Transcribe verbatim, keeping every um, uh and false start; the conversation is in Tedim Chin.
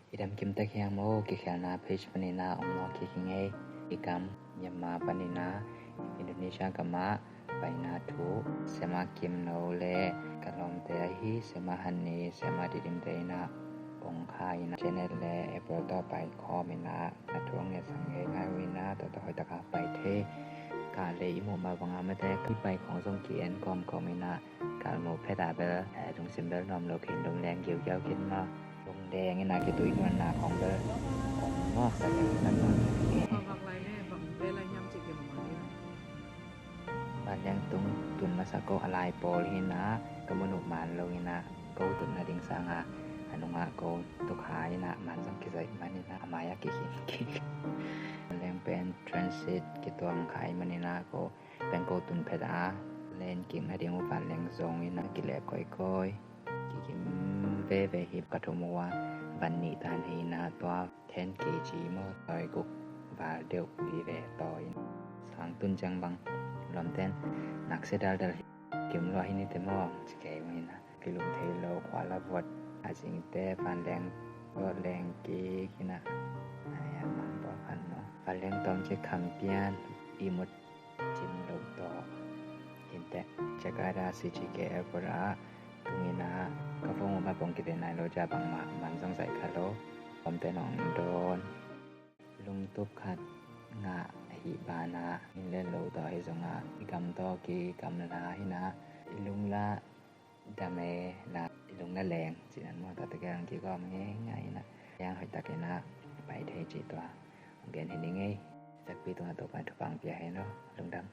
I dam kim tek hiam aw, kikhelna page panin ah ong nawk kik ing ei. I gam Myanmar panin ah Indonesia gamah paina thu, siamah Kimno le ka lawmte ahi siamah Hani, siamah Didim te in ah ong khai in ah, Janet le April tawh pai khawm in ah, a thu ong ngetsak ngeingai uh in ah, tua tawh hoih takah pai thei. Kah le i muh mah bangah mate, i pai khawng zong ki-en kawmkawm in ah, kal muh phet ah bel, eh, lungsim bel nuam lo khin, lungdeng giugiau khin maw. Lungdeng in ah kituinuamna khawng bel ong nawk sak in ah. Vanleng tung tun masa ko a lai pawl hi in ah, ka mun uh man lo in ah, ko tun nading sangah a nungah ko tuk hai in ah, man zong kizaih man in ah, a mai-ah kikhin kik. Vanleng pen transit kituang kha ahih manin ah, ko pen ko tun phet a, len kik nading uh vanleng zong in ah, kileh kawikawi, kikim veve hi. Ka thum uh ah van nih tan hi in ah, tua ten K G maw, tawi guk val deuh vive tawi in, sang tun ciang bang lawmten naksia daldal hi, kim lua hi ni te maw, ci kei uh in ah. Kilum thei lo, khua la vuat, a zingte vanleng tawh leng kik in ah. Ai, a man pawlkhat maw, vanleng tawm ci kham pian, i mut cim lo tawh. Hinteh, Jakarta C G K Airport ah tung in ah, ka phone uh mah bang kite nai lo, cia bangmah man zong zaih kha lo. Lawmte nong dawn. Lungtup khat ngah ahih banah, inn le lo tawh ahi zongah, i gam tawh kigamla in ah, i lungla dam e, la i lungla leng, ci-in ah maw, tua tegel ong kigawm ngeingai in ah, leng hoih takin ah pai thei cih tua ong gen hi ning ei. Zakpi tungah Topa'n thupha ong pia hen aw. Lungdam.